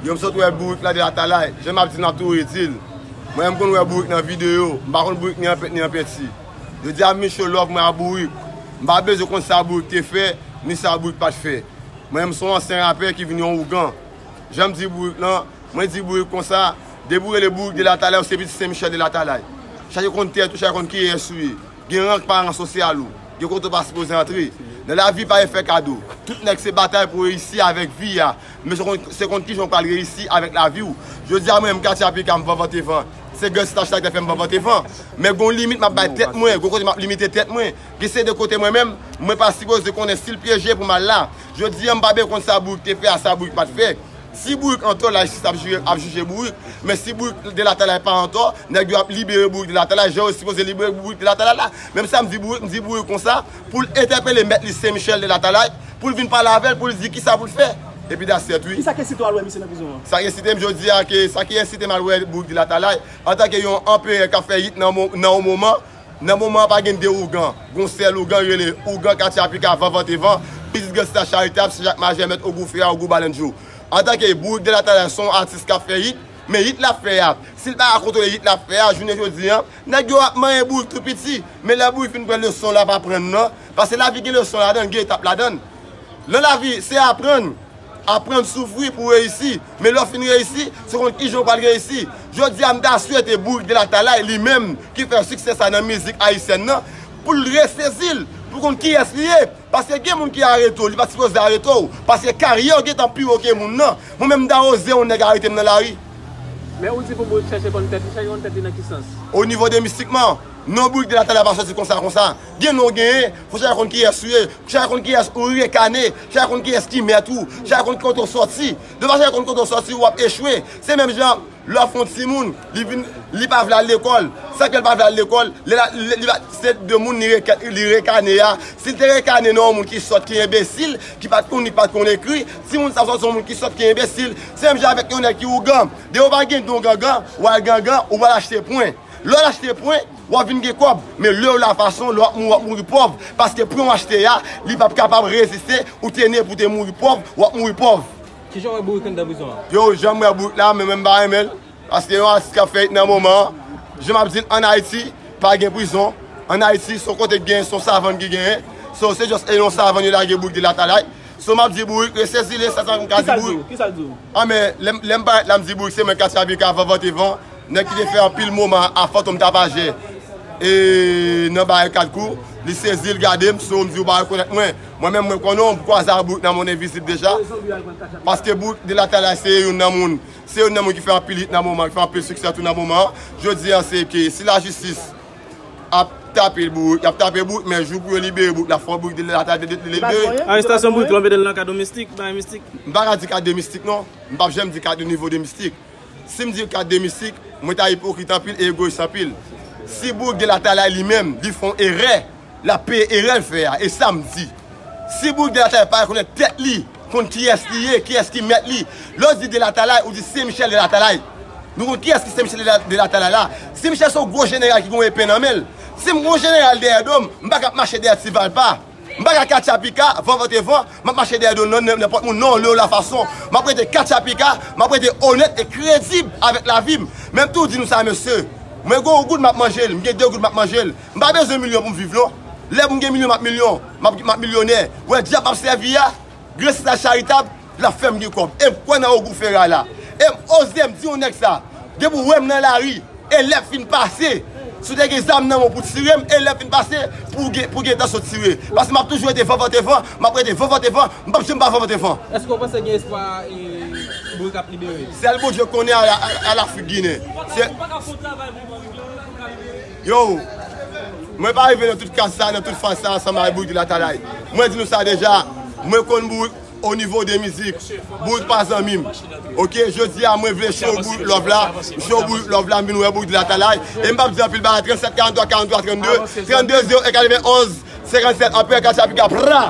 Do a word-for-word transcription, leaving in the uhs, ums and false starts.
Yo, m sot wè Bourik la de Latalay. Jan m ap di, m ap tou redi l. Mwen, m konn wè Bourik nan videyo. M pa konn Bourik ni an pent ni an penti. Yo di a Micho Love mwen a Bourik. M pa bezwen konn sa Bourik te fè, ni sa Bourik pa t fè. Mwen, m se yon ansyen rapè ki vin yon ougan. Jan m di Bourik lan, mwen di Bourik konsa, depi w rele Bourik de Latalay, ou se pitit Sen Michèl de Latalay. Chache konn tèt ou, chache konn kiyès ou ye. Gen rang paran sosyal ou. Gen kote w pa sipoze antre. Nan lavi pa efè kado. Tout nèg se batay pou reyisi avèk vi a. Men se konn, se konn kijan w pral reyisi avèk lavi w. Jodi a mwen menm Katia Pika m vanvante van. Se Gangsta Charita k fè m vanvante van. Men gon limit m ap bay tèt mwen, gon kote m ap limite tèt mwen. Gen se de kote mwen menm, mwen pa sipoze konnen si l pyeje pou m al la. Jodi a m pa bezwen konn sa Bourik te fè a, sa Bourik pa t fè. Si Bourik antò, lajistis ap jije, ap jije Bourik. Men si Bourik de Latalay pa antò, nèg yo ap libere Bourik de Latalay, jan yo sipoze libere Bourik de Latalay la. Menm sa m di Bourik, m di Bourik konsa, pou l entèpele mèt li Sen Michèl de Latalay, pou l vin pale avè l, pou l di kisa pou l fè. Epi that's it, wi. Kisa ke si to al wè misye nan prizon an? Sa ki ensite m jodi a, ke, sa ki ensite m al wè Bourik de Latalay, antanke yon anperè k ap fè hit nan mo-, nan yon moman, nan moman an pa gen de ougan. Gon sèl ougan rele ougan Katia Pika, vanvante van, pitit Gangsta Charitab, Sen Jak Majè, mèt Ogou Fera, Ogou Balandjou. Antanke Bourik de Latalay se yon atis k ap fè hit, men hit l ap fè a, si l pa ka kontwole hit l ap fè a, jounen jodi a, nèg yo ap manyen Bourik tou piti. Men lè Bourik fin pran leson l ap aprann nan, paske lavi gen leson ladan l, gen etap ladan l. Nan lavi, se aprann. Aprann soufri pou w reyisi. Men lè w fin reyisi, se konn kijan w pral reyisi. Jodi a, m ta swete Bourik de Latalay, li menm, ki fè siksè sa nan mizik ayisyèn nan, pou l resezi l, pou konn kiyès li ye. Paske gen moun ki arete w, li pa t sipoze arete w. Paske karyè w gentan pi wo ke moun nan. Mwen menm, m ta oze yon nèg arete m nan lari. Men ou di pou Bourik chèche konn tèt li, chèche konn tèt li nan ki sans? O nivo de mistikman, non Bourik de Latalay pa soti konsa konsa. Gen non w genyen, fò w chèche konn kiyès ou ye, chèche konn kiyès ou rekane, chèche konn kiyès ki mèt ou, chèche konn kote w sòti. Depi w chèche konn kote w sòti, w ap echwe. Se menm jan, lè w fè yon timoun, li vin, li pa vle al lekòl. Sa k fè l pa vle al lekòl? Li la, li, li pa, se de moun li reke-, li rekane a. Si l te rekane nan yon moun ki sòt, ki enbesil, ki pa t konn li, ki pa t konn ekri, timoun sa sòti yon moun ki sòt, ki enbesil. Se menm jan avèk yon nèg ki ougan. Depi w pa gen don gangan, w al gangan, ou pral achte pwen. Lè w al achte pwen, w ap vin gen kòb. Men lè w la fason, lè w ap mouri, w ap mouri pòv. Paske pwen w achte a, li p ap kapab reziste, ou te ne pou te mouri pòv, w ap mouri pòv. Kijan w wè Bourik anndan prizon an? Yo, jan m wè Bourik la, men mwen m pa renmen l. Paske yon atis k ap fè hit nan moman an, jan m ap di l, ann Ayiti, pa gen prizon. Ann Ayiti, se yon kote ki gen, se yon savann ki genyen. So, se just e yon savann yo lage Bourik de Latalay. So, m ap di Bourik, resezi l, e sa, sa m ka di Bourik. Kisa l di w? Kisa l di w? Ah, men, lè m, lè m parèt la, m di Bourik, se mwen Katia Pika, vanvante van, nèg ki te fè anpil moman a Fantom Tapajè. E nan bagay kat kou, li sezi, l gade m, so, m di, ou pa rekonèt mwen. Mwen menm, mwen konnen w, m kwaze ak Bourik nan Mòn Envizib deja. Paske Bourik de Latalay se youn nan moun, se youn nan moun ki fè anpil hit nan moman, ki fè anpil siksè tou nan moman an. Jodi a, se ke si lajistis ap tape Bourik, y ap tape Bourik, men jou pou yo libere Bourik la, fò Bourik de Latalay de, de, de, libere. Arestasyon Bourik la, w mete l nan kad mistik, bagay mistik. M pa ka di kad de mistik, non. M p ap janm di kad de nivo de mistik. Si m di kad de mistik, mwen ta ipokrit anpil e egoyis anpil. Si Bourik de Latalay li menm, li fè yon erè, l ap peye erè l fè a, e sa m di. Si Bourik de Latalay pa rekonèt tèt li, konn kiyès li ye, kiyès ki mèt li. Lè w di de Latalay, ou di Sen Michèl de Latalay. Nou konn kiyès ki Sen Michèl de la, de Latalay la. Sen Michèl se yon gwo jeneral ki gen yon epe nan men l. Si m gen yon jeneral dèyè do m, m pa ka ap mache dèyè Ti Valpa. M pa ka Katia Pika, vanvante van, m ap mache dèyè do nan, nan, nenpòt moun, non, lè w la fason. M ap rete Katia Pika, m ap rete onèt e kredib avèk lavi m. Men m tou di nou sa, mesye. Mwen gen yon goud, m ap manje l. M gen de goud, m ap manje l. M pa bezwen milyon pou m viv, non. Lè pou m gen milyon, m ap milyon. M ap, m ap milyonè. Ou wè dyab m ap sèvi a, Gangsta Charitab, l ap fè m gen kòb. E m kwè nan Ogou Fera la. E m oze m di yon nèg sa. Depi w wè m nan lari, e lè fin pase, si w te gen zam nan men w pou tire m, e lè fin pase, pou gen, pou gen entansyon tire. Paske m ap toujou rete vanvante van, m ap rete vanvante van, m p ap janm pa vanvante van. Èske w panse gen espwa, e, Bourik ap libere? Sèl Bondye konnen a, a, a Lafrik Ginen. Se Yo, mwen pa rive nan tout kas sa, nan tout faz sa ansanm avèk Bourik de Latalay. Mwen di nou sa deja, mwen konn Bourik o nivo de mizik. Bourik pa zanmi m. Oke, jodi a mwen vle show Bourik love la, m show Bourik love la, m vin wè Bourik de Latalay. E m p ap di anpil bagay, trannsèt karanntwa karanntwa trannde, trannde zewo en katrevenn onz senkannsèt, anperè Katia Pika, pra!